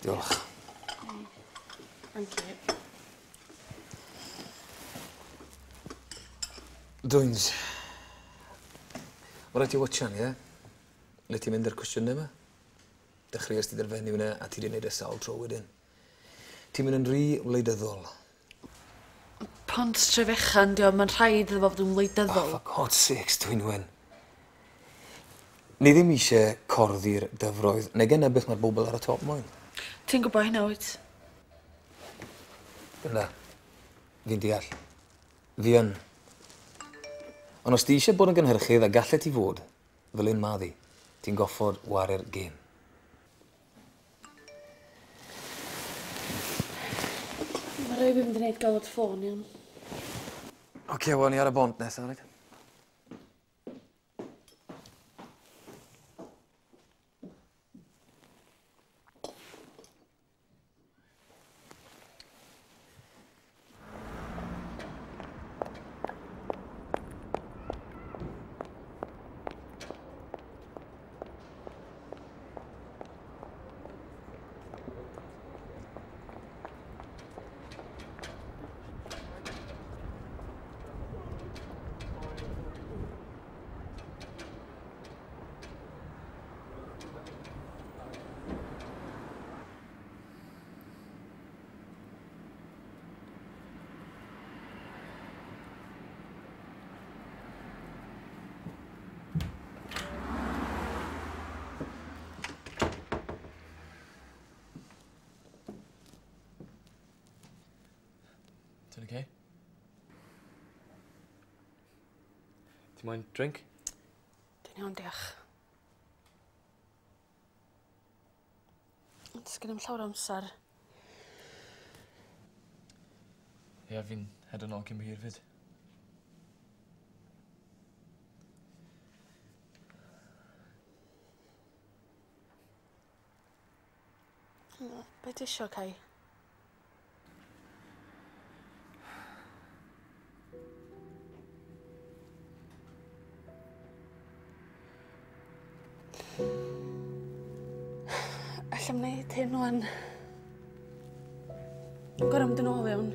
Diolch. Thank you. Dwyns. Ma' raid ti watsian, ie? Le ti'n mynd â'r cwestiyne 'ma? Dechreuest ti 'da'r fenyw 'na a ti 'di neud e sawl tro wedyn. Ti'n mynd yn rhy wleidyddol. Pont Trefechan 'di o, ma'n rhaid iddo fo fod yn wleidyddol. Oh for God's sakes Dwynwen. Ni ddim isie corddi'r dyfroedd, nage 'na beth ma'r bobol ar y top moyn. Ti'n gwbo hynna wyt? Na. Fi'n deall. Fi yn. Ond os ti eisiau bod yn gynhyrchydd a gallet ti fod, fel un ma' ddi, ti'n goffod ware'r gêm. Ma' rai' fi mynd i neud galwad ffôn iawn. Oce, wel ni ar y bont nesa reit? Ti'n okay? Ti moyn drink? Dwi'n iawn, diolch. Ond sgen i'm llawer o amser. Ie, fi'n heado nôl cyn bo hir 'fyd. Be' ti isio, Kai? Alla'm neud hyn ŵan. Dwi'n gor'o' mynd yn ôl iawn.